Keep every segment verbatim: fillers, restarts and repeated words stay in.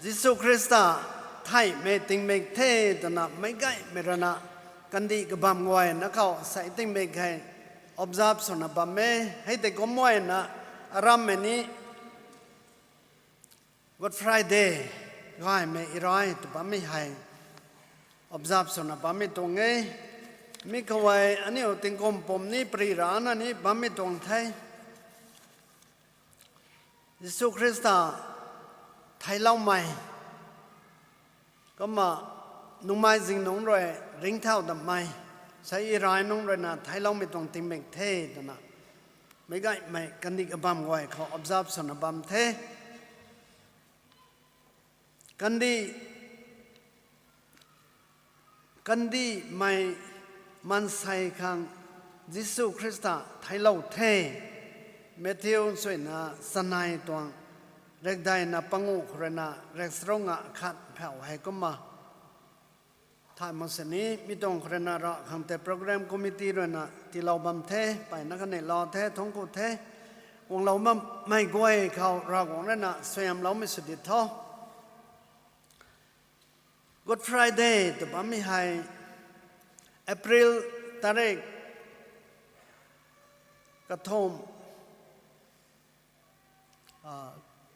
Jisu Khrista theihmei tingmik the twna meic gaymei rui na kandih kabam guayna khou sei tingmik hei observe swna bam e. Hei tei kum guayna arammei ni Good Friday, gaymei irai tw bammei hei observe swna bammei tuang e. Mi khou hei aniu tingkum pum ni pary rana ni bammei tuang the. Jisu Khrista theicloumei, kumna nungmei zingnungc rui ringcthau dammei, sei irai nungc rui na theicloumei tuang tingmik the twna meic gaymei kandih kabam guay khou observe swna bam the. Kandih, kandihmei maansei khang Jisu Khrista theiclou the. Matthew suina chanei tuang rekdeina panguh khou rui na reksarunga khat phau hei kumna thay mak sini mi tuang khou rui na ra khang tei program committee rui na tiilou bam the, mpeyna kanei lou the, thuanc ku the. Guanglou bammei guay khou Ravguangc rui na suaihiamloumei sw di tho. Good Friday tw bammei hei April tarik kathumh,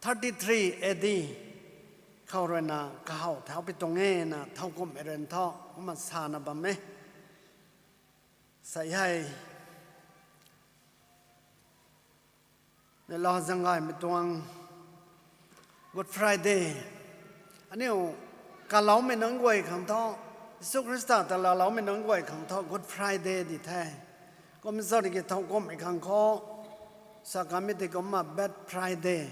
thirty-three A D khou rui na kahaw thau pi tuang e na thowkumhmei rui na thu kumna sana bam e. Sei hei neihla zaeng gaymei tuang Good Friday, aniu kaloumei nunc guay khang thu, Jisu Khrista ta laaloumei nunc guay khang thu Good Friday di the. Kum zat ki thowkumhmei khang khou sa kanmei tei kumna Bad Friday,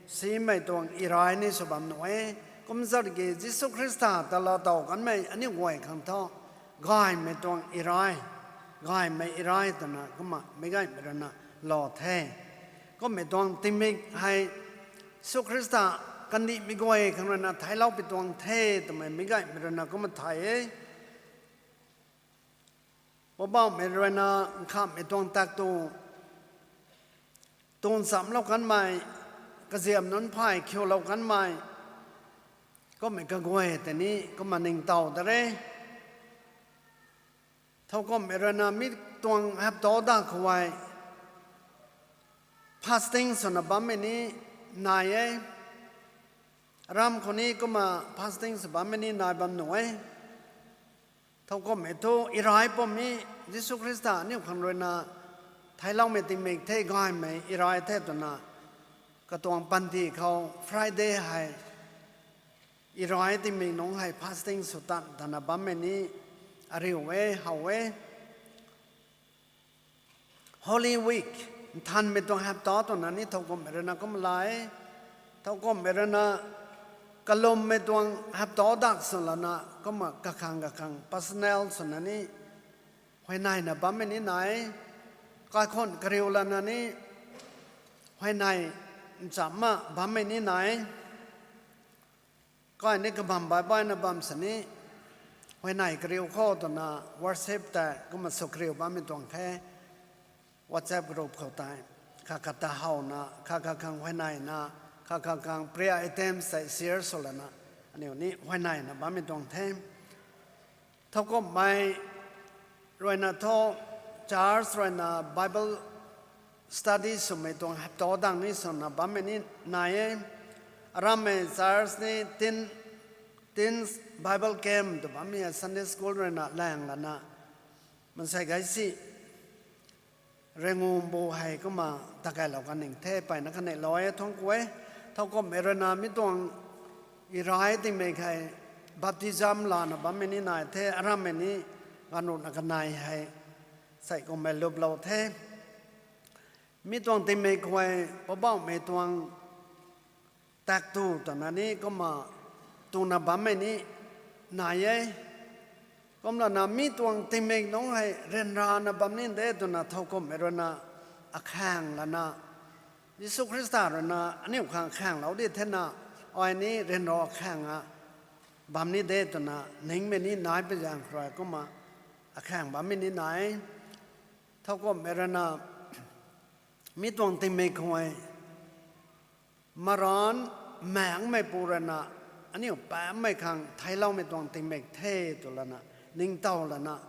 simei tuang irai ni sw bam nuh e. Kum zat ki Jisu Khrista ta laa tow kanmei aniu guay khang thu gaymei tuang irai, gaymei irai twna kumna meic gaymei rui na lou the. Kummei tuang tingmik hei Jisu Khrista kandihmei guay khang rui na theiclou pi tuang the twmei meic gaymei rui na kumna thay e. Poubauhmei rui na nkhamhmei tuang tak tu, tun chamclou kanmei, kaziam nunc phay khiulou kanmei, kummei kaguay tei ni kumna ningtow ta re. Thowkumhmei rui na mi tuang hapta dak khou hei fasting swna bammei ni nai e. Aram khou ni kumna fasting sw bammei ni nai bam nuh e. Thowkumhmei thu irai pummi, Jisu Khrista aniu khang rui na theicloumei tingmik the, gaymei irai the twna katuang panty khou Friday hei irai tingmik nungc hei fasting sw tan tana bammei ni ariu e, how e. Holy Week, nthanmei tuang hapta twna ni thowkumhmei rui na kumna la e. Thowkumhmei rui na kalummei tuang hapta dak sw lana kumna kakhang kakhang personal swna ni huayneyna bammei ni nai. Kaikhunh kariu lana ni huayney nchamna bammei ni nai. Kai ni kabam baih baihna bam sini, huayney kariu khou twna worship tei kumna sw kariu bammei tuang the. WhatsApp group khou tei khat khat ta howna, khat khat khang huayneyna, khat khat khang prayer items tei share sw lana, aniu ni huayneyna bammei tuang the. Thowkumhmei rui na thu, church rui na Bible study swmei tuang hapta dang ni swna bammei ni nai e. Arammei church ni teen, teens Bible camp tw bammei Sunday school rui na lang lana, maansei gaysi rengumbu hei kumna takailou kan ning the, mpeyna kanei lou e, thuanc ku e. Thowkumhmei rui na mi tuang irai tingmik hei baptism lana bammei ni nai the, arammei ni ganv ruhna kanei hei sei kummei luplou the. Mi tuang tingmik khou hei Poubauhmei tuang tak tu twna ni kumna tuna bammei ni nai e. Kumlana mi tuang tingmik nungc hei ryanrana bam ni de twna thowkumhmei rui na akhang lana, Jisu Khrista rui na aniu khang akhanglou di thena, ai ni ryanra akhang a bam ni de twna ningmei ni nai pui zaeng khou rui kumna akhang bammei ni nai. Thowkumhmei rui na mi tuang tingmik khou hei maranc maengmeipu rui na aniu paapmei khang theiloumei tuang tingmik the tw lana, ningtow lana,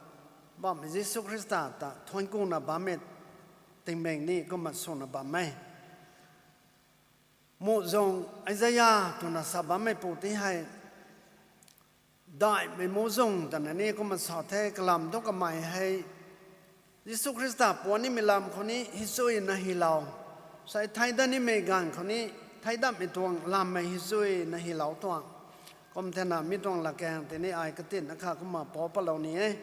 bammei Jisu Khrista ta thuanc kuna bammei tingmik ni kumna swna bam e. Muhzwng Isaia twna sa bammei pu ti hei, daihmei muhzwng twna ni kumna sa the, kalam thu kamei hei Jisu Khrista puan nimei lam khou ni hichuina hylou, sai thei dat nimei ganv khou ni thei datmei tuang lammei hichuina hylou tuang. Kum thena mi tuang latkaeng tei ni ai katinna kha kumna pau palou ni e.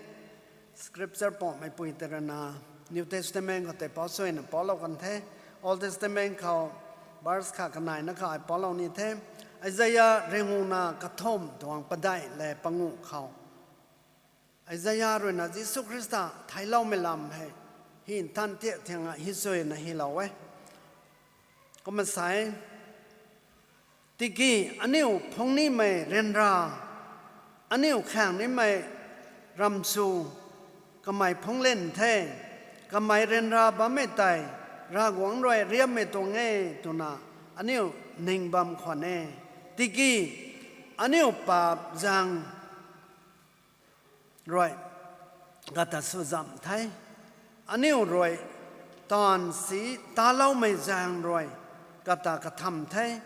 Scripture pumhmei pui tei rana New Testament khou tei pau suina paulou kan the. Old Testament khou verse kha kaneina kha ai paulou ni the. Isaia ringuna kathumh tuang padeih le panguh khou, Isaia ruina Jisu Khrista theiloumei lam hei hi nthan tiak thianga hichuina hylou e. Kumna sa e, tiki aniu phungc nimei ryanra, aniu khaeng nimei ramsu, kamei phungc lin the, kamei ryanra bammei tei Ravguangc rui riammei tuang e twna aniu ning bam khwan e. Tiki aniu paap zaeng rui kata swzamh the, aniu rui taanv si taloumei zaeng rui kata katham the,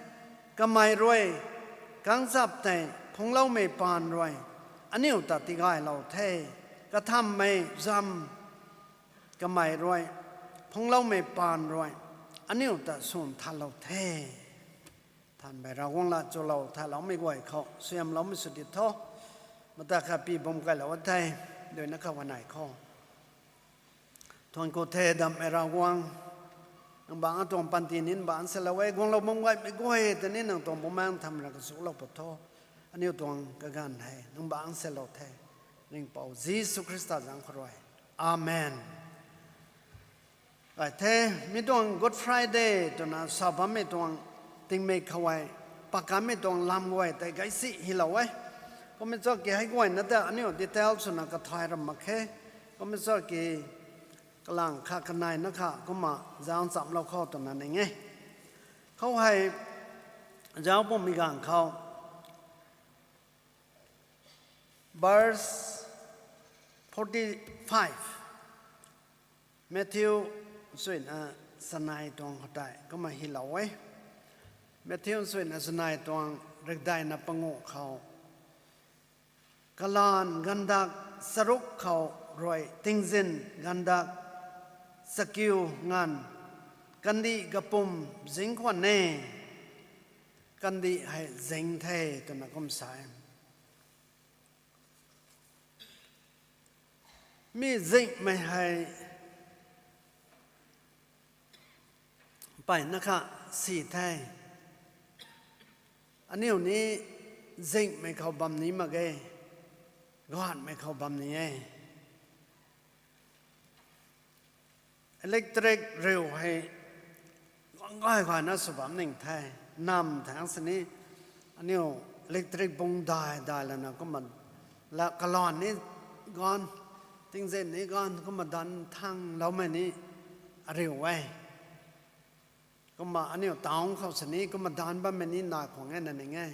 kamei rui kangchap tei phungcloumei paan rui aniu ta tigaylou the, kathammei zam kamei rui phungcloumei paan rui aniu ta swn thalou the. Thanmei Ravguangc la chulou thaloumei guay khou suaihiamloumei sw di tho. Mata kha pi bum kailou the, duina kha wanei khou thuanc ku the. Dammei Ravguangc, nang bangc atuang panty nin bangc selou e, guanglou bam gaymei guay tei ni nang tuang Bumaengh Nthanmei rui kazulou pat tho. Aniu tuang kaganv hei nang bangc selou the, Ringhpouc Jisu Khrista zaeng khou rui. Amen. Ai the, mi tuang Good Friday twna sa bammei tuang tingmik khou ei, pakammei tuang lam guay tei gaisi hylou e. Kummei chaki hei guayna ta aniu detail swna kathay ram mak khe. Kummei chaki kalang kha kaneina kha kumna zauc nchamlou khou twna ning e. Khou hei zauc pumei ganv khou verse forty-five, Matthew suina sanei tuang khoutei kumna hylou e. Matthew suina sanei tuang rikdaihna panguh khou, kalanv ganvdak charuk khou rui tingzyn ganvdak chakiu nganv kandih kapwm zing khwan e. Kandih hei zing the twna kum sa e. Mi zinghmei hei mpeyna kha si the. Aniu ni zinghmei khou bam ni mak ge, gaanhmei khou bam ni e. Electric riu hei guang gay gayna sw bam ning the. Nam thangc sini aniu electric bung dai dai lana kumna la kalanv ni gaanv, tingzyn ni gaanv kumna danc thangloumei ni ariu e. Kumna aniu town khou sini kumna danc bammei ni nai khwang e na ning e.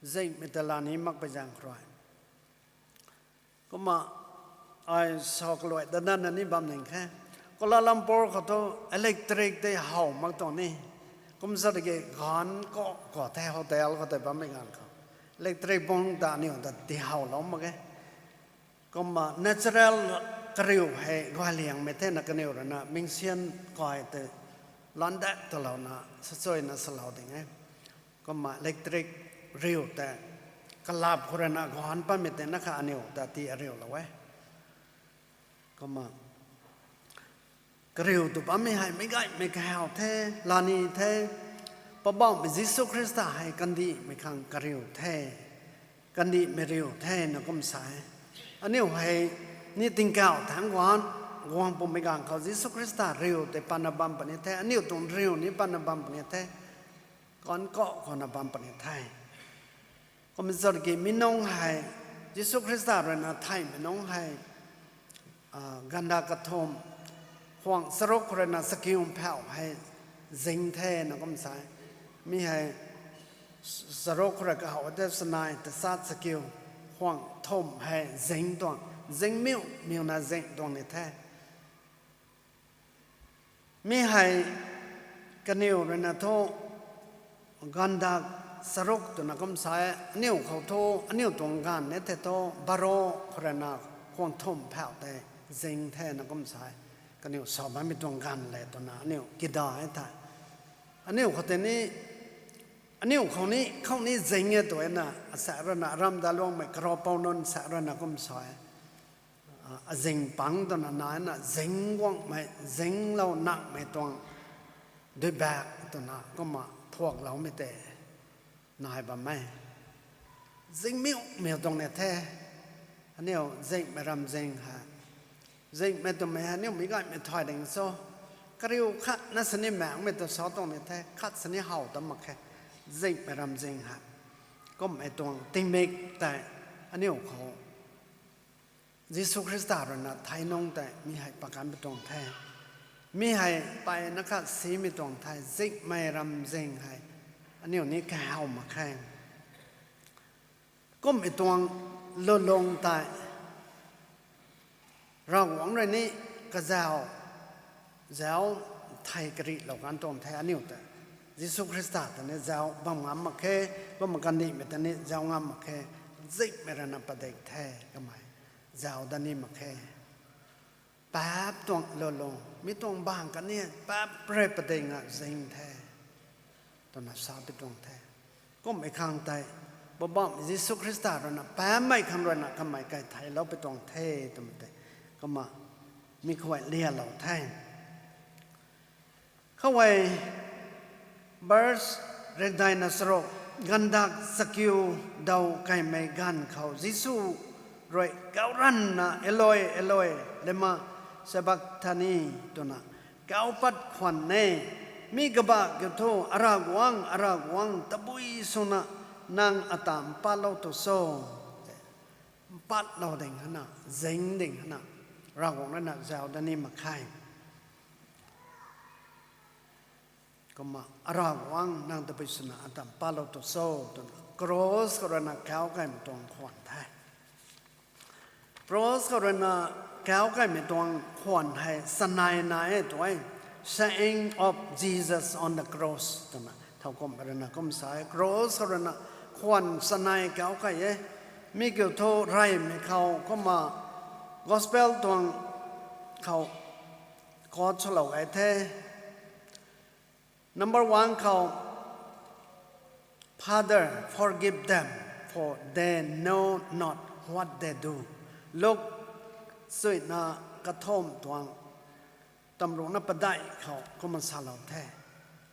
Zinghmei ta la ni makpui zaeng khou rui. Kumna ai sa kaluai dandan na ni bam ning khe. Kuala Lumpur khou thu electric tei how mak tuang ni. Kum sa tiki gaanv kau kau the, hotel khou tei bammei ganv khou electric bung ta aniu ta ti howlou mak e. Kumna natural kariu hei guay liangmei thena kaniw ruina mingsian kai tei landak talouna sachuina salou ding e. Kumna electric riu tei kalap khou ruina gaanv pammei tei na kha aniu ta ti ariulou e. Kumna kariu tw bammei hei meic gaymei kahaw the, lani the. Poubauhmei Jisu Khrista hei kandihmei khang kariu the, kandihmei riu the na kum sa e. Aniu hei ni tingkauh thangc guang, guang pumei ganv khou Jisu Khrista riu tei patna bam puni the, aniu tuang riu ni patna bam puni the, gaanv kau khou na bam puni the. Kumna zat ki mi nungc hei, Jisu Khrista ruina theihmei nungc hei, ganvdak kathumh, khwang charuk khou ruina chakiu mphauh hei zing the na kum sa e. Mi hei Charuk khou rui kahaw tei chanei, tachat, chakiu, khwang thumh hei zing tuang, zingmiu, miuna zing tuang ni the. Mi hei kaniw ruina thu ganvdak charuk twna kum sa e, aniu khou thu, aniu tuang ganv ni the thu baro khou ruina khwang thumh phauh tei zing the na kum sa e. Kaniw sa bammei tuang ganv le twna aniu kida e the. Aniu khou tei ni, aniu khou ni, khou ni zing e twna, asa ruina aram daluangmei karapou nunc sa ruina kum sa e. Azing pang twna naina zing guangmei, zinglou nakmei tuang duibak twna kumna phuakloumei tei nai bam e. Zingmiu, miu tuang ni the. Aniu zingmei ramzing hei, zingmei twmei hei aniu meic gaymei thay ding cho? Kariu khatna sini maengmei tu sa tuang ni the, khat sini how ta mak khe. Zingmei ramzing hei, kummei tuang tingmik tei aniu khou Jisu Khrista ruina thei nungc tei mi hei pakan pi tuang the. Mi hei mpeyna khat simei tuang the, zingmei ramzing hei aniu ni kahaw mak khe. Kummei tuang lulung tei Ravguangc rui ni kazau, zau thei karihlou kan tuang the aniu ta. Jisu Khrista ta ni zau bam ngam mak khe, kumna kandihmei ta ni zau ngam mak khe, zingmei ruina padik the kamei. Zau dat ni mak khe. Paap tuang lulung, mi tuang bang kan ni, paap rui padinga zing the twna sa pi tuang the. Kummei khang tei, Poubauhmei Jisu Khrista ruina paammei khang ruina kamei kai theilou pi tuang the twmei tei, kumna mi khou lialou the. Khou hei, verse rikdaina charuk, ganvdak chakiu daw kaimei ganv khou Jisu rui kauc ranvna, Eloi, Eloi, lema sabakthani? twna kauc pat khwan e. Mi kabah kiu thu, Aravguangc, Aravguangc, tabui swna nang ata mpatlou tu cho? Mpatlou ding hana, zing ding hana, Ravguangc ruina zau dat ni mak khe. Kumna, Aravguangc, nang tabui swna ata mpatlou tu cho? twna cross khou ruina kauc kaimei tuang khwan the. Cross khou ruina kauc kaimei tuang khwan hei chanei nai e tu e, Saying of Jesus on the Cross twna thowkumhmei ruina kum sa e. Cross khou ruina khwan chanei kauc kai e. Mi kiu thu reymei khou kumna gospel tuang khou quote swlou e the. Number one khou, Father, forgive them, for they know not what they do. Luk suina kathumh tuang tamruna padeih khou kumna salou the.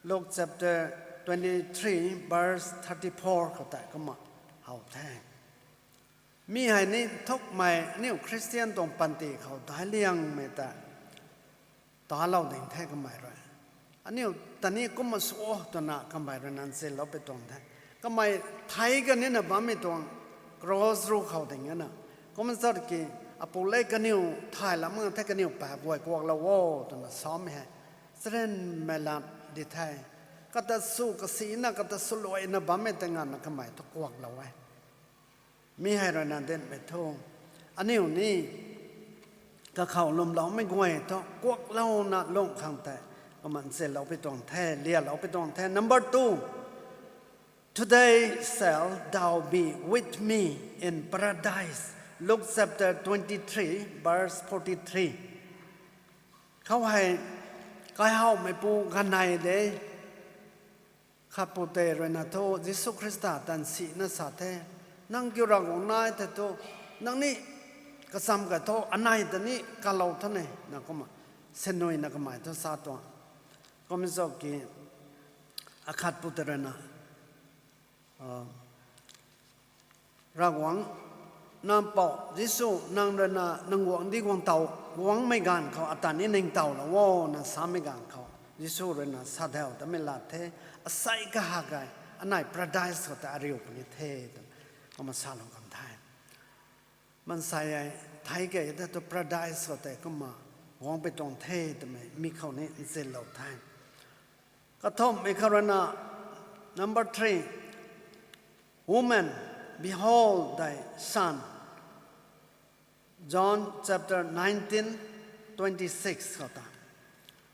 Luke chapter twenty-three verse thirty-four khou tei kumna how the. Mi hei ni nthukmei aniu Christian tuang panty khou daic liangmei ta talou ding the kamei rui. Aniu ta ni kumna sw o twna kamei ruina nchilou pi tuang the. Kamei thei kanina bammei tuang cross ru khou ding ana, kumna chat ki, Apu le, kaniw thay lam nga the, kaniw paap guay kuaklou o, twna samei hei charynmei lat di the. Kata sw kasina, kata swluaina bammei tei nganvna kamei thu kuaklou e. Mi hei ruina dinmei thu, aniu ni kakhou lwmloumei guay thu kuaklouna lung khang tei kumna nchilou pi tuang the, lialou pi tuang the. Number two, Today shalt thou be with me in paradise. Luke chapter twenty-three, verse forty-three. Khou hei, kaihowmeipu ganei de, khatpu tei ruina thu Jisu Khrista tan sina sa the, nang kiu Ravguangc nai the thu, nang ni kacham kai thu, anei ta ni kalou thu ne, na kumna sinuina kamei thu sa tuang. Kumna cho ki, akhatpu tei ruina, Ravguangc, Nac Mpouh Jisu, nang ruina nang guangcdic guang tow guangmei ganv khou ata ni ningtowlou o, na samei ganv khou Jisu ruina sa dau tamei lat the, asei kahak e, anei paradise khou tei ariu puni the, twna kumna salou kan the. Maansei hei thei kei ta thu paradise khou tei kumna guang pi tuang the twmei mi khou ni nchilou the. Kathumhmei khou ruina, number three, Woman, behold thy son. John chapter nineteen, twenty-six khou ta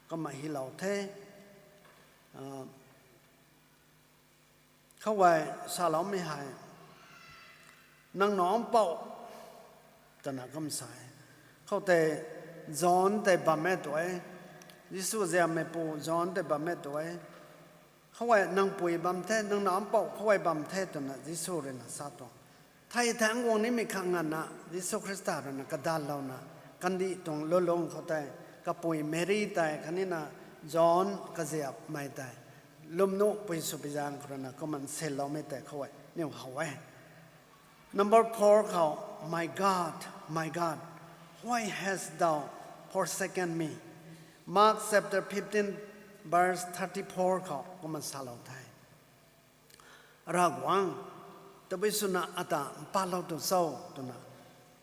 kumna hylou the. Khou e saloumei hei, nang nac mpouh twna kum sa e. Khoutei John tei bam e tu e. Jisu ziammeipu John tei bam e tu e. Khou e nang pui bam the, nang nac mpouh khou e bam the twna Jisu rui na sa tuang. Thei thangc guang nimei khang nganvna Jisu Khrista rui na kadanlouna, kandih tuang lulung khou tei, kapui Meri tei khatnina John kaziapmei tei lwmnuh pui sw pi zaeng khou rui na kumna nsinloumei tei khou e niw how e. Number four khou, My God, my God, why hast thou forsaken me? Mark chapter fifteen, verse thirty-four khou kumna salou the. Ravguangc, tabui swna ata mpatlou tu cho twna,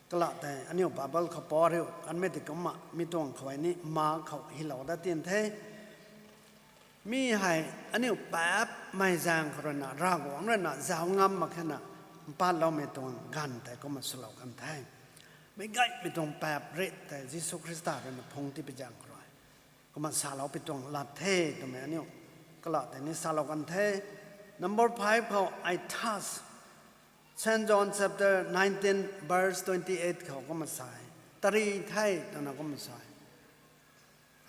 kalam tei aniu Bible khou pariu kanmei tei kumna mi tuang khou e ni Mark khou hylou dat tin the. Mi hei aniu paapcmei zaeng khou rui na Ravguangc rui na zauc ngam mak khe na, mpatloumei tuang ganv tei kumna swlou kan the. Meic gaymei tuang paap rit tei Jisu Khrista rui na phungc ti pi zaeng khou rui kumna salou pi tuang lat the twmei aniu kalam tei ni salou kan the. Number five khou, I thirst. Saint John chapter nineteen, verse twenty-eight khou kumna sa e. Tari the twna kumna sa e.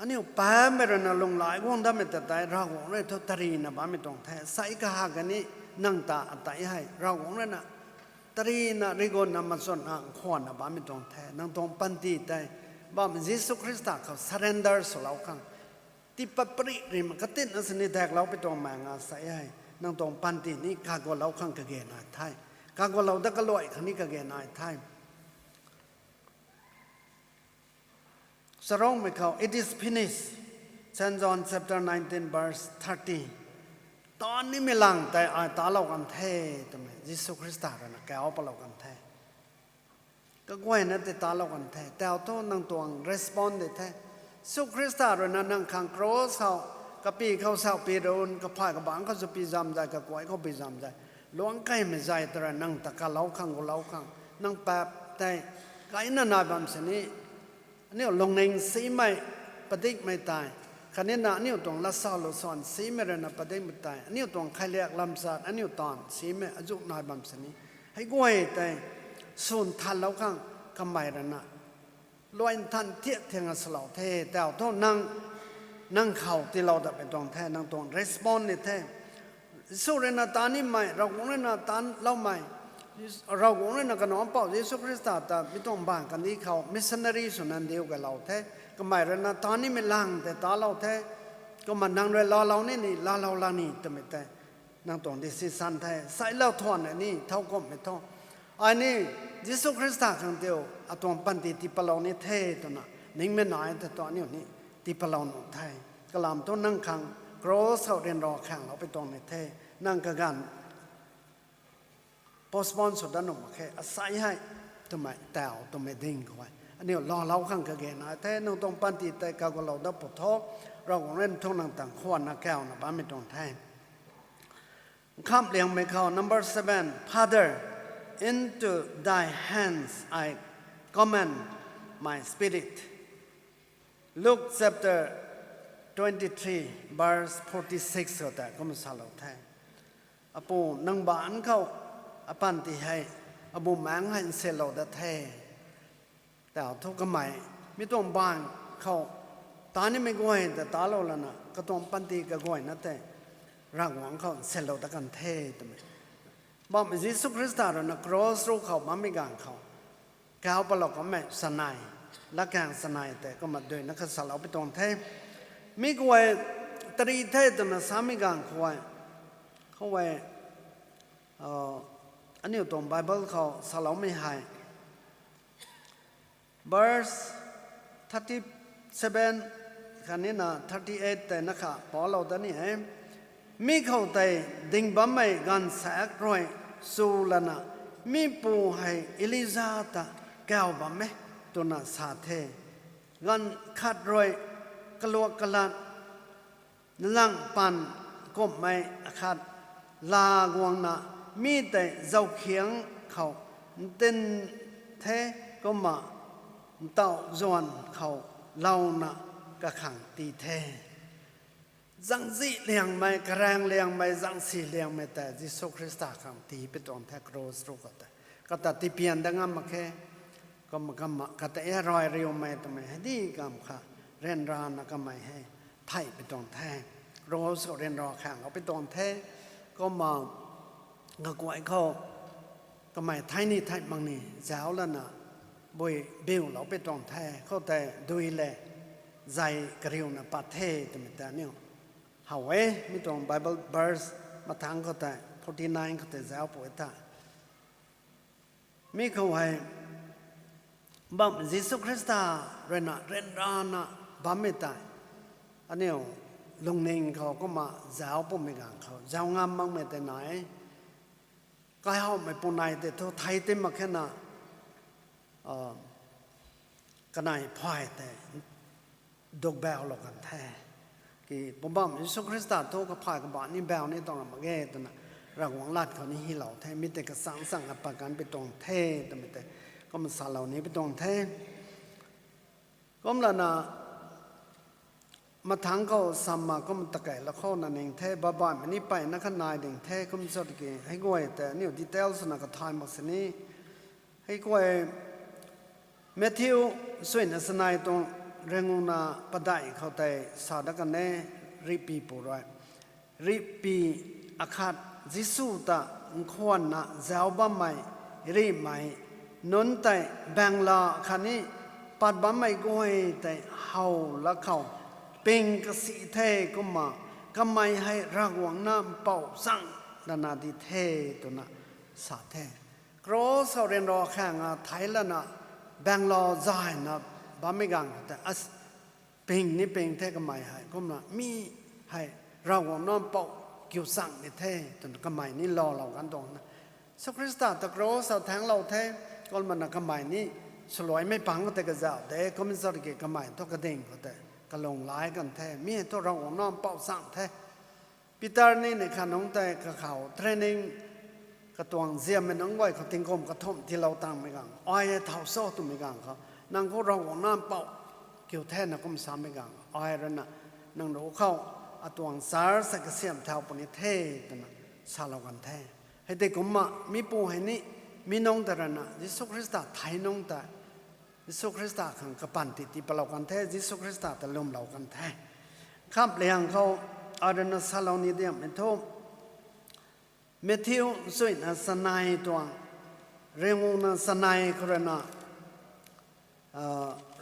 Aniu paapcmei rui na lunghlaic guang datmei ta tei Ravguangc rui thu tarina bammei tuang the. Sai kaha kani nang ta atei hei Ravguangc rui na tarina, rigunna, machunna, nkhwanna bammei tuang the. Nang tuang panty tei bam Jisu Khrista khou surrender swlou khang, tiipat pari rima katinna sini daklou pi tuang mei nga sa e hei, nang tuang panty ni kagulou khang kage nai the. Kagulou dat kaluai khang ni kage nai the. Charongmei khou, It is finished. Saint John chapter nineteen, verse thirty. Taanv nimei lang tei ai taanclou kan the twmei Jisu Khrista rui na kauc patlou kan the. Kaguayna tei taanclou kan the. Tau thu nang tuang response di the. Jisu Khrista rui na nang khang cross khou, kapy khou sau pi run, kaphay kabangc khou sw pi zam zay, kakuay khou pi zam zay, luangc kaimei zay ta rui nang ta kalou khang, gulou khang, nang paap tei kaina nai bam sini, aniu lungning simei padikmei tei, khatnina aniu tuang lat sa lu swan simei rui na padikmei tei, aniu tuang khailiak lamchat, aniu taanv simei azuh nai bam sini, hei guay tei swn thanlou khang kamei rui na luai nthan thiak thiang a salou the. Tau thu nang, nang khou tiilou dat pi tuang the, nang tuang response ni the. Jisu rui na taanv nimei, Ravguangc rui na taancloumei, Ravguangc rui na kanac mpouh Jisu Khrista ta mi tuang mbaanv kandih khou missionary swna ndiu kalou the. Kamei rui na taanv nimei lang tei taanclou the. Kumna nang rui laalou ni ni, laalou lang ni twmei tei nang tuang decision the. Sailou thuan ni thowkumhmei thu, ai ni Jisu Khrista khang tiu atuang panty tii patlou ni the twna ningmei nai the thu aniu ni tii patlou nuh the. Kalam thu nang khang cross khou ryanra khaenglou pi tuang ni the. Nang kaganv postpone sw dat nuh mak khe, asai hei twmei tau twmei ding khou e aniu laalou khang kage nai the. Nang tuang panty tei kagulou dat pu tho, Ravguangc rui thu nang ta nkhwanna kauna bammei tuang the. Nkham liangmei khou, number seven, Father, into thy hands I commend my spirit. Luke chapter twenty-three, verse forty-six khou tei kum salou the. Apu, nang baanc khou apanty hei, abumaengc hei nselou dat the. Tau thu kamei, mi tuang baanc khou, taanv nimei guay ta taanclou lana, katuang panty kaguayna tei, Ravguangc khou nselou dat kan the twmei. Bammei Jisu Khrista rui na cross ru khou bammei ganv khou, kauc patlou kanmei chanei, latkaeng chanei tei kumna duina khat salou pi tuang the. Mi guay tari the twna samei ganv khou e, khou e, aniu tuang Bible khou saloumei hei, verse thirty-seven khatnina thirty-eight tei na kha paulou dat ni e. Mi khou tei ding bammei gaanvsaekc rui chu lana, mipu hei Elija ta kauc bam e twna sa the. Ganv khat rui kaluak kalat, nlang pan kumhmei akhat laa guangna, Mi tei zaukhiang khou ntin the, kumna ntauh zuan khou louna kakhang tii the. Zangzih liangmei, karaeng liangmei, zangsi liangmei tei Jisu Khrista khang tii pi tuang the, cross ruc khou tei. Kata tipian dat ngam mak khe. Kumna, kumna, kata e rui riumei twmei hei di kam kha ryanrana kamei hei thei pi tuang the. Cross khou ryanra khang pi tuang the. Kumna, kaguay khou kamei thei ni thei mak ni zauc lana bui biulou pi tuang the. Khoutei dui le zei kariuna pat the twmei ta aniu how e. Mi tuang Bible verse mathangc khou tei forty nine khou tei zauc pw e ta. Mi khou hei bam Jisu Khrista ruina ryanrana bammei tei aniu lungning khou kumna zauc pwmei ganv khou zauc ngam makmei tei nai. Kaihoumei punai tei thu thei ti mak khe na, kanei phay tei dukbaulou kan the. Ki Poubauhmei Jisu Khrista thu kaphay kabah ni bau ni tuang ra mak ge twna Ravguangc lat khou ni hylou the, mi tei kachang chang apat kan pi tuang the twmei tei kumna salou ni pi tuang the. Kumlana mathangc khou samna kumna takeilou khou na ning the, babaihmei ni mpeyna kha nai ding the, kum sat ki hei guay tei aniu details swna kathay mak sini. Hei guay Matthew suina sanei tuang renguna padeih khou tei sa dat kan e, rihpui pu rui. Rihpui akhat Jisu ta nkhwanna zauc bammei rihmei nunc tei bangla khatni pat bammei guay tei how la khou ping kasi the, kumna kamei hei Ravguangc Nac Mpouh chang lana di the twna sa the. Cross khou ryanra khang a thei lana bangla zayna bammei ganv khou tei as ping ni ping the kamei hei, kumna mi hei Ravguangc Nac Mpouh kiu chang ni the twna kamei ni laalou kan tuang na. Jisu Khrista ta cross khou thaengclou the, kumlana kamei ni swluaimei pang khou tei kazauh de, kum sat ki kamei thu kading khou tei kalung lai kan the, mi hei thu Ravguangc Nac Mpouh chang the. Peter ni neih khat nungc tei kakhou training katuang ziammei nunc guay khou tingkum kathumh tiilou tangmei ganv, ai hei thau cho twmei ganv khou, nang khou Ravguangc Nac Mpouh kiu the na kum samei ganv, ai ruina nang ruc khou atuang church hei kasiamh thau puni the twna salou kan the. Hei tei kumna mi pu hei ni mi nungc ta ruina Jisu Khrista thei nungc ta Jisu Khrista khang kapanty tii palou kan the, Jisu Khrista ta lwmlou kan the. Khamhliang khou, ai ruina salou ni diangmei thu, Matthew suina sanei tuang, renguna sanei khou ruina,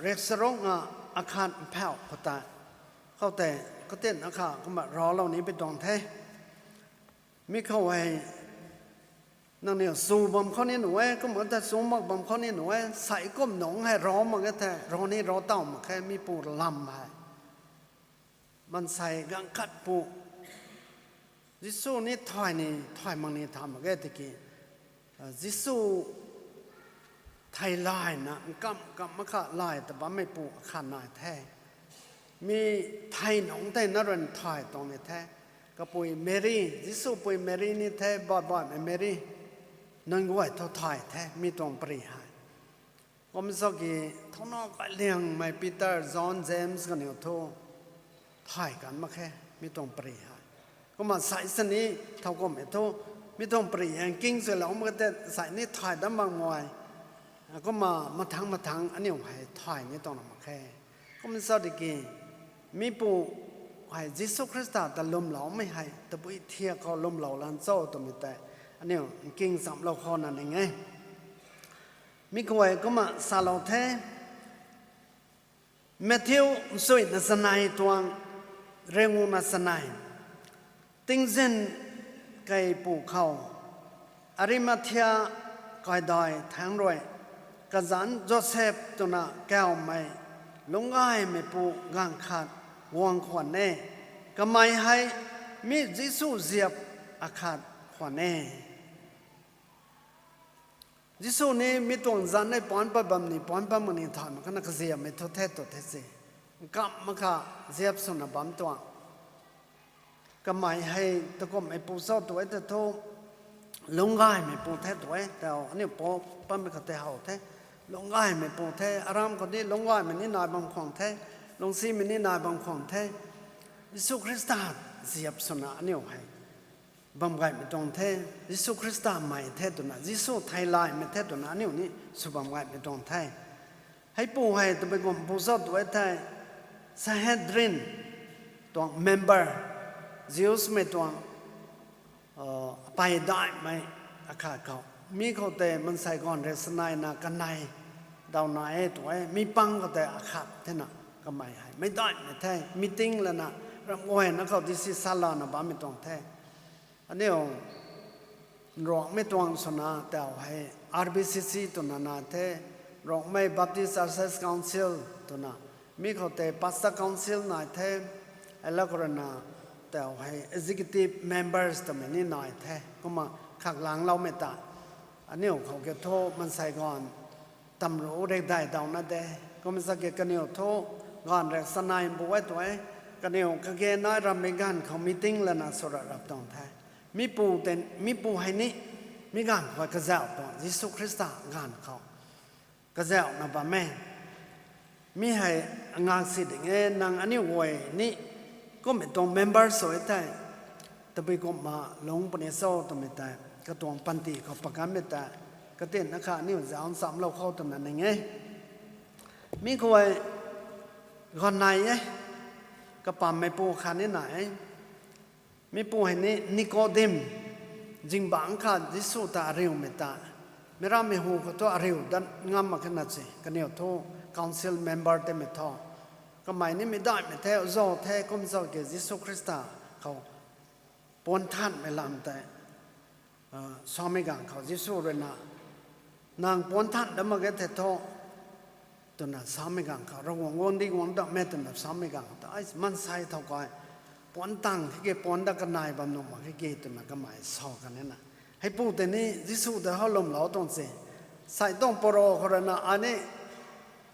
riakcharuk na akhat mphauh khou tei, khoutei katin akhat kumna raclou ni pi tuang the. Mi khou hei, nangniw chu bam khou ni nuh e, kumna ta chu mak bam khou ni nuh e, sei kum nungc hei rac mak e the, rac ni rac taw mak khe, mi pu lam hei. Maansei ganv khat pu Jisu ni thay ni, thay mak ni thay mak ge tiki, Jisu thei layna, nkamh kamh makha lay ta bammei pu akhat nai the. Mi thei nungc tei na ruina thay tuang ni the. Kapui Meri, Jisu pui Meri ni the, baihbaihmei Meri nunc guay thu thay the, mi tuang pary hei. Kum saki, thouna kailiangmei Peter, John, James kaniw thu thay kan mak khe, mi tuang pary hei. Kumna sei sini, thowkumhmei thu, mi tuang pary hei nking chuilou mak ge tei sei ni thay dat mak mei. Kumna mathangc mathangc aniu hei thay ni tuang na mak khe. Kum sat tiki, mi pu hei Jisu Khrista ta lwmloumei hei tabui thiak khou lwmlou lan cho twmei tei aniu nking chamlou khou na ning e. Mi khou hei kumna salou the. Matthew suina sanei tuang, renguna sanei. Tingzin kei pu khou, Arimathia kaidai thaengc rui, kazanc Josep twna kawmei lungcgaymeipu gaanv khat guang khwan e. Kamei hei mi Jisu ziap akhat khwan e. Jisu ni mi tuang zanc nei puanc pat bam ni, puanc pat mak ni thay mak khana kaziammei thu the tu the se. Nkamh makha ziap swna bam tuang. Kamei hei takumhmeipu cho tu e ta thu, lungcgaymei pu the tu e, tau aniu pou pammei khou tei how the. Lungcgaymei pu the, aram khou ni lungcgaymei ni nai bam khwan the, lungcsimei ni nai bam khwan the. Jisu Khrista ziap swna aniu hei bam gaymei tuang the, Jisu Khrista mei the twna, Jisu theilaymei the twna aniu ni sw bam gaymei tuang the. Heipu hei tabui kum pu cho tu e thei, Sanhedrin tuang member, Jewsmei tuang, uh, paidaihmei akhat khou. Mi khou tei mansei ganv rui sanaina kanei daw na e tu e, mi pang khou tei akhat thena kamei hei. Meic daihmei the, meeting lana, ramh guayna khou di si salana bammei tuang the. Aniu Nruangmei tuang swna tau hei R B C C twna nai the, Nruangmei Baptist Churches Council twna, mi khou tei Pastor Council nai the, alak rui na tau hei executive members twmei ni nai the, kumna khaklangloumei ta. Aniu khou ke thu mansei ganv tamru rikdai daw na de, kumna sa ke kaniw thu ganv rui sanei bu e tu e, kaniw kage nai rammei ganv khou meeting lana sw rap rap tuang the. Mi pu tei, mi pu hei ni, mi ganv khou kazauh tuang, Jisu Khrista ganv khou kazauhna bam e. Mi hei ngak si ding e, nang aniu guay ni kummei tuang member sw e thei, tabui kumna lungc puni cho twmei tei, katuang panty khou pakanmei tei, katinna kha aniu zauc nchamlou khou twna ning e. Mi khou e, ganv nai e, kapammeipu khat ni nai e. Mi pu hei ni Nikodim, zingbangc khat Jisu ta ariumei ta, mi rammei hu khou thu ariu dat ngam mak khe na se, kaniw thu council member teimei thu. Kamei ni meic daihmei the, uzo the, kum cho ke Jisu Khrista khou puan thanmei lam tei, ah, samei ganv khou Jisu rui na, nang puan than dat mak ge the thu, twna samei ganv khou, Ravguangc guangcdic guang dat me twna samei ganv khou, ai mansei thow kai, puan tang khe ke puan dat kanei bam nuh mak khe ke twna kamei sa kan e na. Heipu tei ni Jisu ta how lwmlou tuang se. Sai tuang paro khou rui na, ani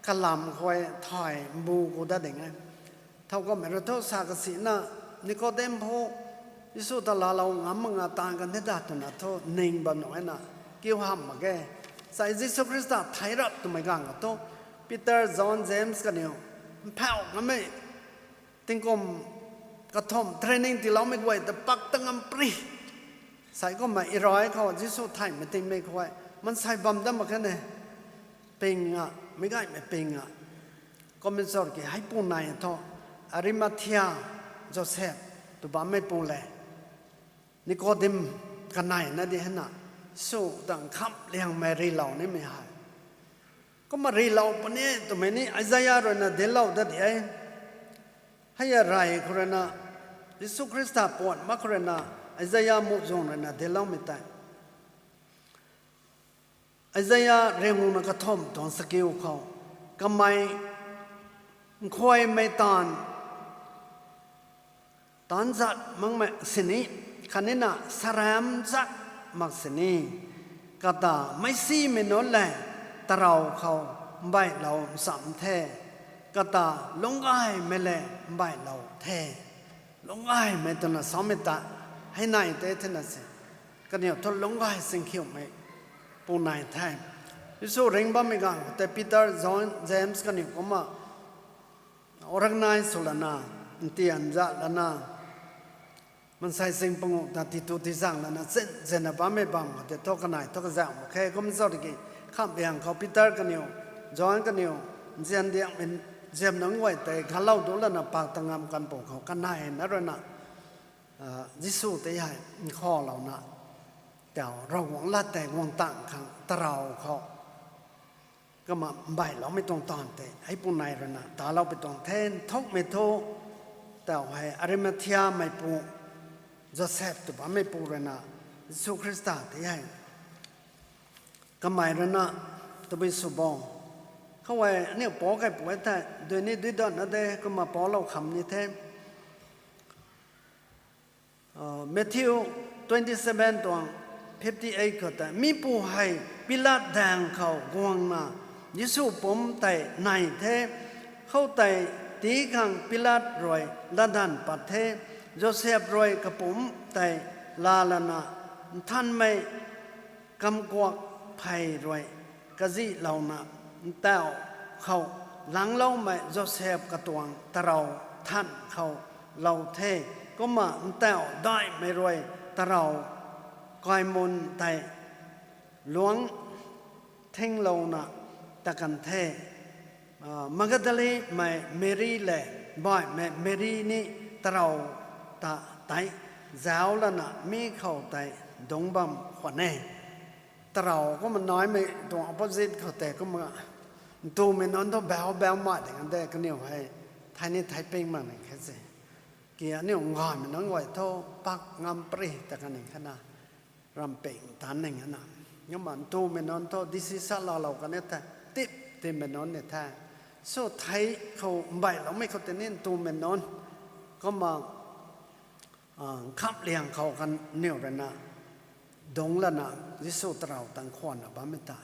kalam khou thay mbu ku dat ding e. Thow kamei rui thu sa kasina, Nikodim phu, Jisu ta laalou ngam mak nga taanv kan the da twna thu ning bam nuh e na, kiu hamh mak ge. Sai Jisu Khrista thei rap twmei ganv khou thu, Peter, John, James kaniw, mphauh ngammei, tingkum kathumh training tiiloumei guay ta pak ta ngam pri. Sai kumna irai khou Jisu theihmei tingmei khou e, mansei bam dat mak khe ne. Ping a, meic gaymei ping a. Kum cho ki heipu nai thu, Arimathea, Joseph, tw bammeipu le, Nikodim kanei na di hei na, Jisu ta nkham liangmei rilou nimei hei. Kumna rilou puni twmei ni Isaia rui na dinclou dat di e. Hei a rey khou rui na, Jisu Khrista puan mak khou rui na, Isaia muhzwng rui na dincloumei tei. Isaia ringu na kathumh tuang sakiu khou, kamei nkhuaymei taanv, taanc zat makmei sini, khatni na saram zat mak sini, kata meicsimei nunc le tarou khou mbaihlou ncham the, kata lungcgaymei le mbaihlou the. Lungcgaymei twna samei ta, hei nai tei thena se. Kaniw thu lungcgay singkhiumei pu nai the. Jisu ringc bammei ganv khou tei Peter, John, James kaniw kumna organize sw lana, ntian zat lana, mansei sing panguh ta titu tizang lana, zin zinna bammei bam khou tei thu kanei thu kazauh mak khe. Kum cho ki, khamhliang khou Peter kaniw, John kaniw, nzian diangmei ziam nunc guay tei galou du lana pak ta ngam kan pu khou kanei na rui na, ah, Jisu tei hei nkhavlouna, tau Ravguangc lat tei guang tang khang tarou khou, kumna mbailoumei tuang taanv tei heipu nai rui na talou pui tuang the. Nthukmei thu, tau hei Arimathea meipu, Joseph tw bammeipu rui na, Jisu Khrista tei hei kamei rui na tabui sw bo. Khou e aniu pou kaipu e thei, dui ni dui dat na de, kumna poulou kham ni the. Uh, Matthew twenty seven tuang fifty eight khou tei, mipu hei Pilat daeng khou guangna, Jisu pumc tei nei the, khoutei tii khang Pilat rui latdanv pat the, Joseph rui kapumc tei laa lana, Nthanmei kamkuak phey rui kazihlouna ntauh khou langloumei Joseph katuang tarou than khou lou the. Kumna ntauh daihmei rui tarou kaimun tei luangc thinglouna ta kan the. Magdalemei Meri lev baihmei Meri ni tarou ta tei zauc lana mi khou tei dungc bam khwan e. Tarou kumna naimei tuang opposite khou tei kumna ntumei nunc thu bauc bauc mai ding de kaniw hei thei ni thei ping mak ning khe se. Ki aniu ngaymei nunc guay thu pak ngam pary ta kan ning khe na, ramping tan ning na. Kumna ntumei nunc thu decision laalou kan e the, tip timmei nunc ni the. So thei khou mbaihloumei khou tei ni ntumei nunc kumna nkham liang khou kaniw rui na dungc lana Jisu tarou tang khwanna bammei ta.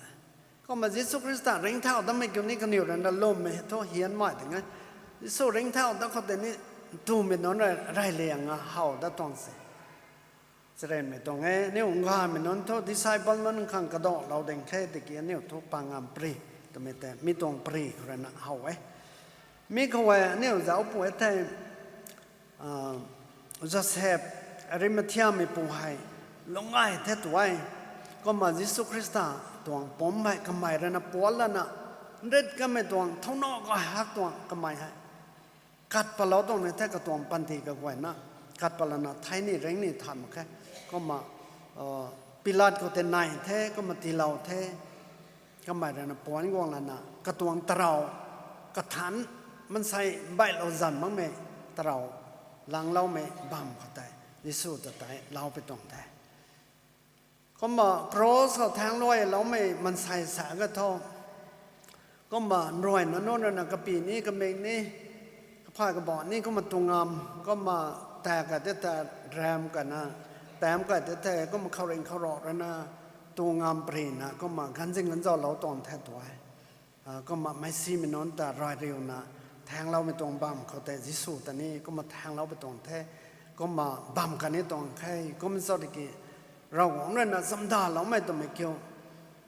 Kumna Jisu Khrista ringcthau datmei kiu ni kaniw rui na lwmmei thu hianmei ding e. Jisu ringcthau dat khou tei ni ntumei nunc rui rey liang a how dat tuang se. Charynmei tuang e, aniu ngaymei nunc thu disciple nunc khang kadalou ding khe tiki aniu thu pak ngam pary twmei tei mi tuang pary khou rui na how e. Mi khou e aniu zauc pu e thei, Joseph, Arimathiameipu hei lungc gay the tu e. Kumna Jisu Khrista tuang pumc hei kamei rui na puan lana nrit kamei tuang thowna gay hak tuang kamei hei kat patlou tuang ni the katuang panty kaguayna. Kat pat lana thei ni ringc ni than mak khe. Kumna Pilat khou tei nai the, kumna tiilou the. Kamei rui na puan guang lana katuang tarou kathanc maansei mbaihlou zan makmei tarou langloumei bam khou tei Jisu ta tei lou pi tuang the. Kumna cross khou thaengluailoumei maansei sa ka thu. Kumna nruayna nunc rui na kapy ni kamik ni kaphay kabah ni kumna tu ngam, kumna ta ka tei ta ram kana, tam ka tei the kumna khouringh khou ra rui na tu ngam pary na kumna ganzing ganzalou tuang the tu e. Kumna meicsimei nunc ta rui riuna thaengloumei tuang bam khou tei Jisu ta ni kumna thaengloupui tuang the. Kumna bam kani tuang khe, kum cho tiki Ravguangc rui na chamdaloumei twmei kiu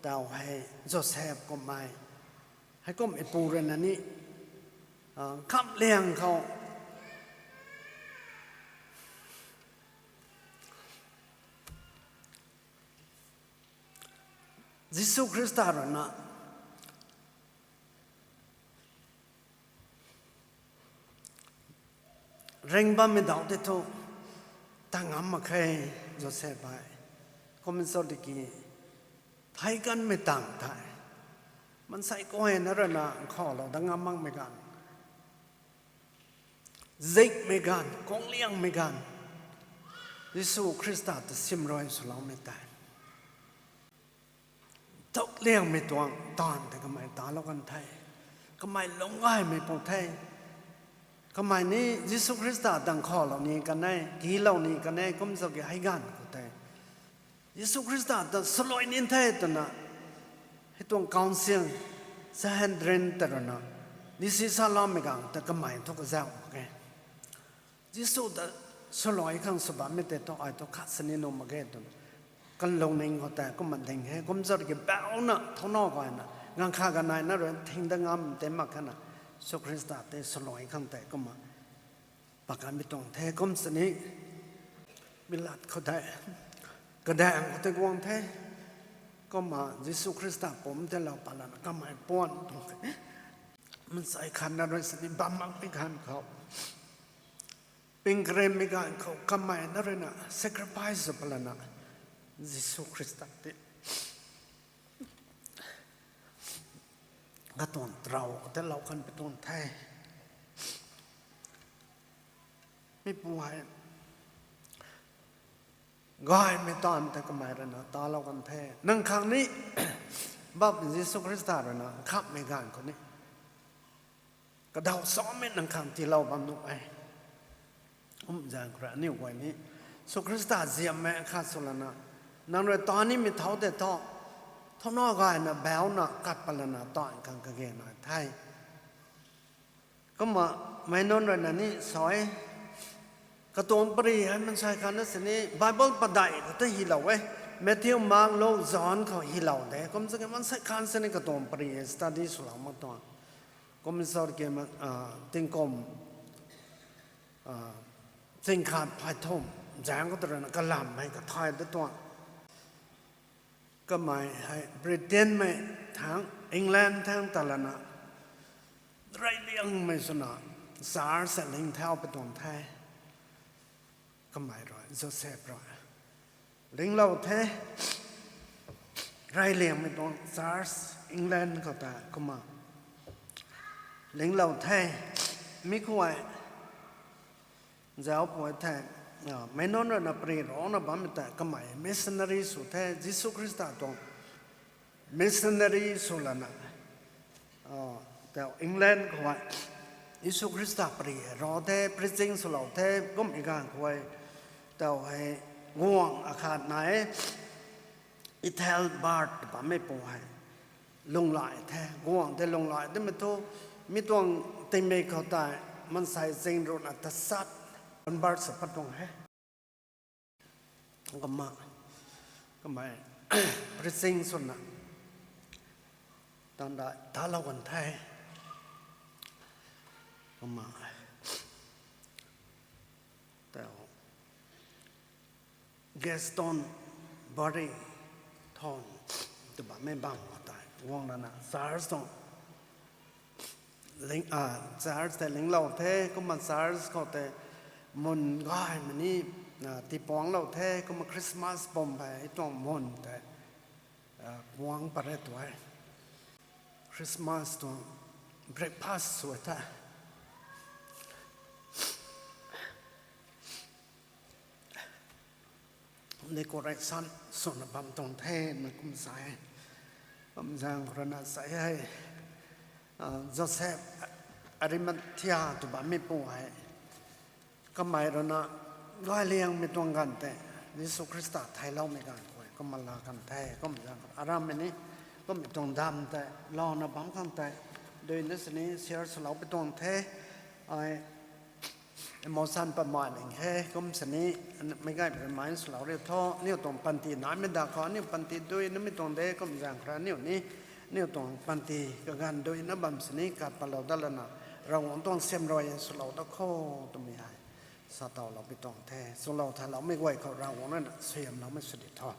tau hei Joseph kummei, heikum ipu rui na ni nkham liang khou Jisu Khrista rui na ringc bammei dauc tei thu ta ngam mak khe Joseph hei. Kum cho tiki thei kanmei tang thei maansei kaguayna rui na nkhavlou dat ngam makmei ganv, zikmei ganv, kungliangmei ganv, Jisu Khrista ta sim rui swloumei tei tukliangmei tuang taanv tei kamei talou kan the. Kamei lungc gaymei pu the. Kamei ni Jisu Khrista ta nkhavlou ni kan e, tiilou ni kan e, kum cho ki hei ganv khou tei Jisu Khrista ta swluai ni the twna hei tuang council, Sanhedrin ta rui na decision loumei ganv ta kamei thu kazauh mak e. Jisu ta swluai khang sw bammei tei thu ai thu khat sini nuh mak ge twna kalungning khou tei kumna ding he, kum cho tiki bauna thowna gayna ganv khat ganv naina rui thing dat ngam tei mak khana Jisu Khrista tei swluai khang tei kumna pakanmei tuang the. Kum sini Pilat khou tei kadaeng khou tei guang the. Kumna Jisu Khrista pumc tei lou pat lana kamei puan tuang the. Maansei khatna rui sini bam makmei ganv khou, ping karimmei ganv khou kamei na rui na sacrifice sw pat lana Jisu Khrista tei katuang tarou tei lou kan pi tuang the. Mipu hei gaymei taanv tei kamei rui na talou kan the. Nang khang ni bam Jisu Khrista rui na nkhamhmei ganv khou ni kadaw samei nang khang tiilou bam nuh e. Kum zaeng khou rui aniu guay ni Jisu Khrista ziammei khat sw lana nang rui ta nimei thau tei thu thowna gayna bauna kat pat lana taanv khang kage nai the. Kumna meic nunc rui na ni sa e, Katuang pary hei mansei khat na sini Bible padeih khou ta hylou e. Matthew, Mark, Luke, John khou hylou de. Kum saki mansei khat sini katuang pary hei study swlou mak tuang. Kum saki ma, ah, tingkum, ah, chingkhat phey thum zaeng khou ta rui na kalam hei kathay da tuang. Kamei hei Britainmei thangc, England thangc ta lana, reyliangmei swna church ling thau pi tuang the. Kamei rui, Joseph rui linglou the. Reyliangmei tuang church England khou ta kumna linglou the. Mi khou e, zauc pui the, ah, meic nunc rui na pary rana bammei tei kamei missionary sw the, Jisu Khrista tuang missionary sw lana, ah, tau England khou e Jisu Khrista pary ra the, preaching swlou the, kummei ganv khou e, tau hei guangc akhat nai e, Ethelbert bammei pu hei lunglai the, guangc tei lunglai demei thu, mi tuang tingmik khou tei mansei zing ruhna tasat convert sw pat tuang he. Kumna, kamei preaching swna tanda talou kan the. Kumna, tau Glastonbury Town tw bammei bam khou tei guang lana church tuang ling, ah, church tei linglou the, kumna church khou tei mun gaymei ni, ah, tiipuangclou the, kumna Christmas pum hei tuang mun tei, ah, puangc pat re tu e. Christmas tuang breakfast sw the. Decoration swna bam tuang the, na kum sa e. Bam zaeng khou rui na sa e, ah, Joseph Arimathea tw bammei pu hei, kamei rui na gayliangmei tuang ganv tei Jisu Khrista theiloumei ganv khou e, kumna laa kan the, kum zaeng khou arammei ni, kummei tuang dam tei louna bam khang tei, dui na sini share swlou pi tuang the. Ai emotion pat mai ling khe, kum sini, meic gay remind swlou riu tho, aniu tuang panty naimei da khou, aniu panty dui namei tuang de, kum zaeng khou rui aniu ni, aniu tuang panty kaganv dui na bam sini kat patlou dat lana, Ravguangc tuang siam rui swlou dat kho, twmei hei sa tawlou pi tuang the, swlou thaloumei guay khou Ravguangc rui na suaihiamloumei sw di tho.